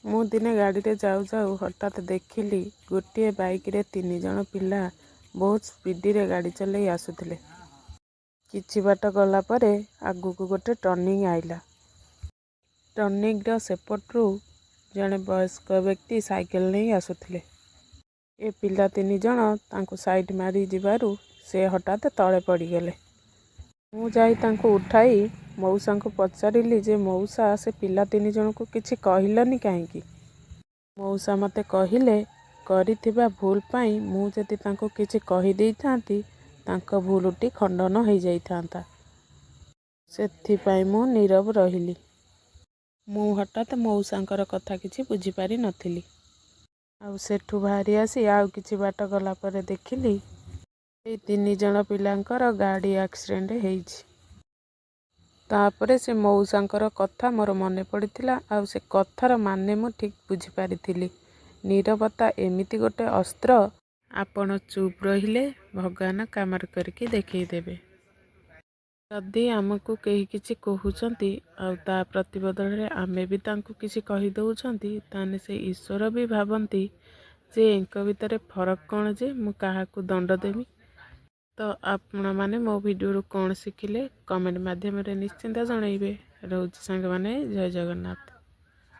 ମୁଁ ଦିନେ ଗାଡ଼ିରେ ଯାଉ ଯାଉ ହଠାତ୍ ଦେଖିଲି ଗୋଟିଏ ବାଇକ୍ରେ 3 ଜଣ ପିଲା ବହୁତ ସ୍ପିଡ଼ରେ ଗାଡ଼ି ଚଲେଇ ଆସୁଥିଲେ। କିଛି ବାଟ ଗଲା ପରେ ଆଗକୁ ଗୋଟେ ଟର୍ଣ୍ଣିଂ ଆଇଲା। ଟର୍ଣ୍ଣିଂର ସେପଟରୁ ଜଣେ ବୟସ୍କ ବ୍ୟକ୍ତି ସାଇକେଲ ନେଇ ଆସୁଥିଲେ। ଏ ପିଲା 3 ଜଣ ତାଙ୍କୁ ସାଇଡ଼୍ ମାରି ଯିବାରୁ ସେ ହଠାତ୍ ତଳେ ପଡ଼ିଗଲେ। ମୁଁ ଯାଇ ତାଙ୍କୁ ଉଠାଇ ମଉସାଙ୍କୁ ପଚାରିଲି ଯେ, ମଉସା, ସେ ପିଲା 3 ଜଣଙ୍କୁ କିଛି କହିଲନି କାହିଁକି? ମଉସା ମୋତେ କହିଲେ, କରିଥିବା ଭୁଲ ପାଇଁ ମୁଁ ଯଦି ତାଙ୍କୁ କିଛି କହିଦେଇଥାନ୍ତି, ତାଙ୍କ ଭୁଲଟି ଖଣ୍ଡନ ହେଇଯାଇଥାନ୍ତା। ସେଥିପାଇଁ ମୁଁ ନୀରବ ରହିଲି। ମୁଁ ହଠାତ୍ ମଉସାଙ୍କର କଥା କିଛି ବୁଝିପାରି ନଥିଲି। ଆଉ ସେଠୁ ବାହାରି ଆସି ଆଉ କିଛି ବାଟ ଗଲା ପରେ ଦେଖିଲି, ଏଇ 3 ଜଣ ପିଲାଙ୍କର ଗାଡ଼ି ଆକ୍ସିଡେଣ୍ଟ ହେଇଛି। ତାପରେ ସେ ମଉସାଙ୍କର କଥା ମୋର ମନେ ପଡ଼ିଥିଲା ଆଉ ସେ କଥାର ମାନେ ମୁଁ ଠିକ୍ ବୁଝିପାରିଥିଲି। ନୀରବତା ଏମିତି ଗୋଟେ ଅସ୍ତ୍ର, ଆପଣ ଚୁପ୍ ରହିଲେ ଭଗବାନ କାମରେ କରିକି ଦେଖେଇଦେବେ। ଯଦି ଆମକୁ କେହି କିଛି କହୁଛନ୍ତି ଆଉ ତା ପ୍ରତିବଦଳରେ ଆମେ ବି ତାଙ୍କୁ କିଛି କହିଦେଉଛନ୍ତି, ତାହେଲେ ସେ ଈଶ୍ୱର ବି ଭାବନ୍ତି ଯେ ଏଙ୍କ ଭିତରେ ଫରକ କ'ଣ ଯେ ମୁଁ କାହାକୁ ଦଣ୍ଡ ଦେବି? ତ ଆପଣମାନେ ମୋ ଭିଡ଼ିଓରୁ କ'ଣ ଶିଖିଲେ, କମେଣ୍ଟ ମାଧ୍ୟମରେ ନିଶ୍ଚିନ୍ତ ଜଣାଇବେ। ରହୁଛି ସାଙ୍ଗମାନେ, ଜୟ ଜଗନ୍ନାଥ।